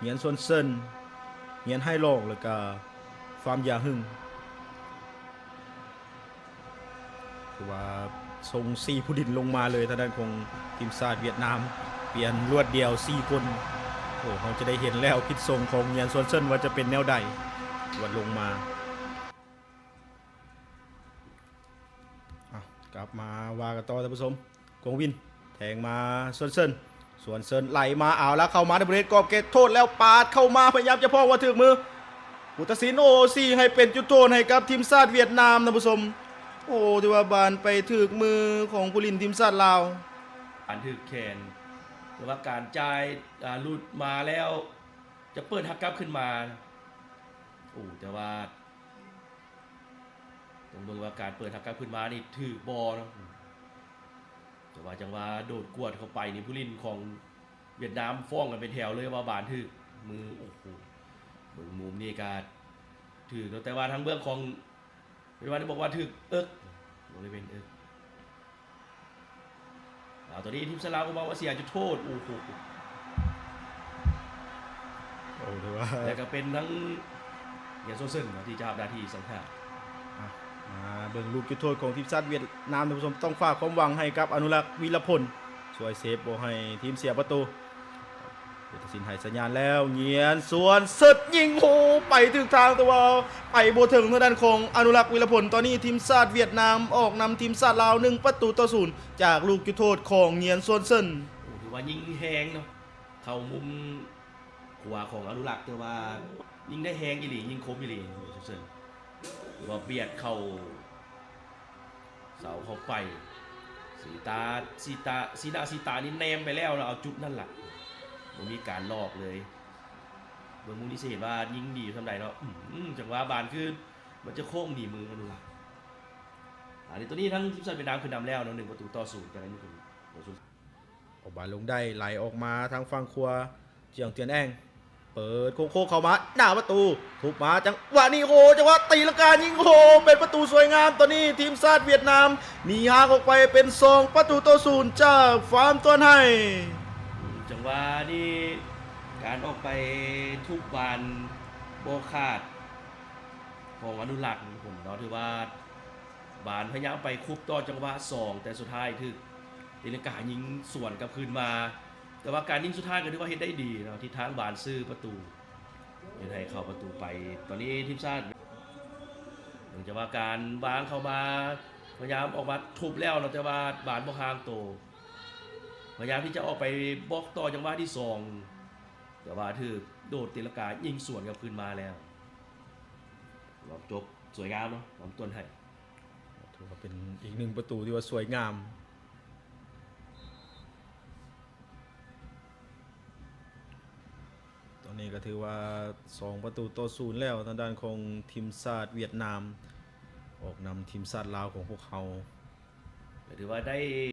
ຫງຽນ ຊວນເຊິນ, ຫງຽນ ໄຮລອງ ແລ້ວກະ ຟາມ ຢາຮຶງ. ຖືວ່າສົ່ງສີ່ຜູ້ຫຼິ້ນລົງມາເລີຍ ທາງດ້ານຂອງທີມຊາດຫວຽດນາມ, ປ່ຽນລວດດຽວສີ່ຄົນ. ໂອ້ ເຮົາຈະໄດ້ເຫັນແລ້ວ ພິດສົງຂອງຫງຽນ ຊວນເຊິນ ວ່າຈະເປັນແນວໃດ ລວດລົງມາ. ເອົາ ກັບມາວ່າກັນຕໍ່ທ່ານຜູ້ຊົມ. ກວາງວິນ ແທງມາ ຊວນເຊິນ, ຊວນເຊິນໄຫຼມາ ເອົາລະ ເຂົ້າມາໃນບໍລິເວນກອບເຂດໂທດ ແລ້ວປາດເຂົ້າມາ ພະຍາຍາມຈະພອກວ່າຖືກມືຜູ້ຕັດສິນ. ໂອ້ ຊີ້ໃຫ້ເປັນຈຸດໂທດໃຫ້ກັບທີມຊາດຫວຽດນາມ ທ່ານຜູ້ຊົມ. ໂອ້ ຖືວ່າບານໄປຖືກມືຂອງຜູ້ຫຼິ້ນທີມຊາດລາວ. ອັນຖືກແຂນ ແຕ່ວ່າການຈ່າຍ ອາ ຫຼຸດມາແລ້ວ ຈະເປີດຫັກກັບຂຶ້ນມາ. ໂອ້ ແຕ່ວ່າ ຕ້ອງເບິ່ງວ່າການເປີດຫັກກັບຂຶ້ນມານີ້ຖືກບໍ່ເນາະ. ແຕ່ວ່າຈັງຫວະໂດດກວດເຂົ້າໄປນີ້ ຜູ້ຫຼິ້ນຂອງຫວຽດນາມຟ້ອງກັນເປັນແຖວເລີຍວ່າບານຖືກມື. ໂອ້ໂຫ ເບິ່ງມຸມນີ້ກະຖືກເນາະ ແຕ່ວ່າທາງເບື້ອງຂອງ ເວນວັນບອກວ່າຖືກເອິກ ບໍລິເວນເອິກ. ເອົາ ຕອນນີ້ທີມຊາດລາວກໍບອກວ່າເສຍຈຸດໂທດ. ໂອ້ໂຫ ໂອ້ ຖືວ່າ ແລ້ວກໍເປັນທັງ ຫງຽນ ຊວນເຊິນ ເນາະ ທີ່ຈະຮັບໜ້າທີ່ສັງຫານ. ອ່ະ ມາເບິ່ງລູກຈຸດໂທດຂອງທີມຊາດຫວຽດນາມ ທ່ານຜູ້ຊົມ. ຕ້ອງຝາກຄວາມຫວັງໃຫ້ກັບ ອະນຸລັກ ວິລະພົນ ຊ່ວຍເຊບບໍ່ໃຫ້ທີມເສຍປະຕູ. ຜູ້ຕັດສິນໃຫ້ສັນຍານແລ້ວ ຫງຽນ ຊວນເຊິນ ຍິງ ໂອ້ ໄປຖືກທາງ ແຕ່ວ່າໄປບໍ່ເຖິງທາງດ້ານຂອງ ອະນຸລັກ ວິລະພົນ. ຕອນນີ້ທີມຊາດຫວຽດນາມອອກນຳທີມຊາດລາວ ໜຶ່ງປະຕູຕໍ່ສູນ ຈາກລູກຈຸດໂທດຂອງ ຫງຽນ ຊວນເຊິນ. ໂອ້ ຖືວ່າຍິງແຮງເນາະ ເຂົ້າມຸມຂວາຂອງ ອະນຸລັກ ແຕ່ວ່າຍິງໄດ້ແຮງອີ່ຫຼີ ຍິງຄົມອີ່ຫຼີ ຊວນເຊິນ. ຖືວ່າບຽດເຂົ້າ ເສົາເຂົ້າໄປ ສີຕາ ສີຕາ ສີໜ້າສີຕານີ້ແນມໄປແລ້ວເນາະ ເອົາຈຸດນັ້ນລະ ບໍ່ມີການຫຼອກເລີຍ. ເບິ່ງມຸມນີ້ຊິເຫັນວ່າຍິງດີຢູ່ສ່ຳໃດເນາະ. ອືມ ຈັງຫວະບານຄືມັນຈະໂຄ້ງໜີມື ອະນຸລັກ. ອັນນີ້ ຕອນນີ້ທາງທີມຊາດຫວຽດນາມຂຶ້ນນຳແລ້ວເນາະ ໜຶ່ງປະຕູຕໍ່ສູນ ແຕ່ລະ ອອກບານລົງໄດ້ ໄຫຼອອກມາທາງຝັ່ງຂວາ ຈຽງ ຕຽນແອງ ເປີດໂຄ້ງໆເຂົ້າມາໜ້າປະຕູ ທຸບມາ ຈັງຫວະນີ້ ໂອ້ ຈັງຫວະຕີລັງກາຍິງ ໂອ້ ເປັນປະຕູສວຍງາມ. ຕອນນີ້ທີມຊາດຫວຽດນາມໜີຫ່າງອອກໄປເປັນສອງປະຕູຕໍ່ສູນ ຈາກ ຟາມ ຕວນໄຮ. ຈັງຫວະນີ້ການອອກໄປທຸບບານບໍ່ຂາດຂອງ ອະນຸລັກ ເນາະ ຖືວ່າ ບານພະຍາຍາມໄປຄຸບຕໍ່ຈັງຫວະສອງ ແຕ່ສຸດທ້າຍຖືກຕີລັງກາຍິງສວນກັບຄືນມາ. ແຕ່ວ່າການຍິງສຸດທ້າຍກໍຖືວ່າເຮັດໄດ້ດີເນາະ ທິດທາງບານຊື່ປະຕູ ເຮັດໃຫ້ເຂົ້າປະຕູໄປ. ຕອນນີ້ທີມຊາດ ເນື່ອງຈາກວ່າການວາງເຂົ້າມາ ພະຍາຍາມອອກມາທຸບແລ້ວເນາະ ແຕ່ວ່າບານບໍ່ຫ່າງໂຕ ພະຍາຍາມທີ່ຈະອອກໄປບລັອກຕໍ່ຈັງຫວະທີສອງ ແຕ່ວ່າຖືກໂດດຕີລັງກາຍິງສວນກັບຄືນມາແລ້ວ. ລອງຈົບສວຍງາມເນາະ ລອງຕົ້ນໃຫ້ ຖືວ່າເປັນອີກໜຶ່ງປະຕູທີ່ວ່າສວຍງາມ. ຕອນນີ້ກໍຖືວ່າສອງປະຕູຕໍ່ສູນແລ້ວ ທາງດ້ານຂອງທີມຊາດຫວຽດນາມ ອອກນຳທີມຊາດລາວຂອງພວກເຮົາ ກໍຖືວ່າໄດ້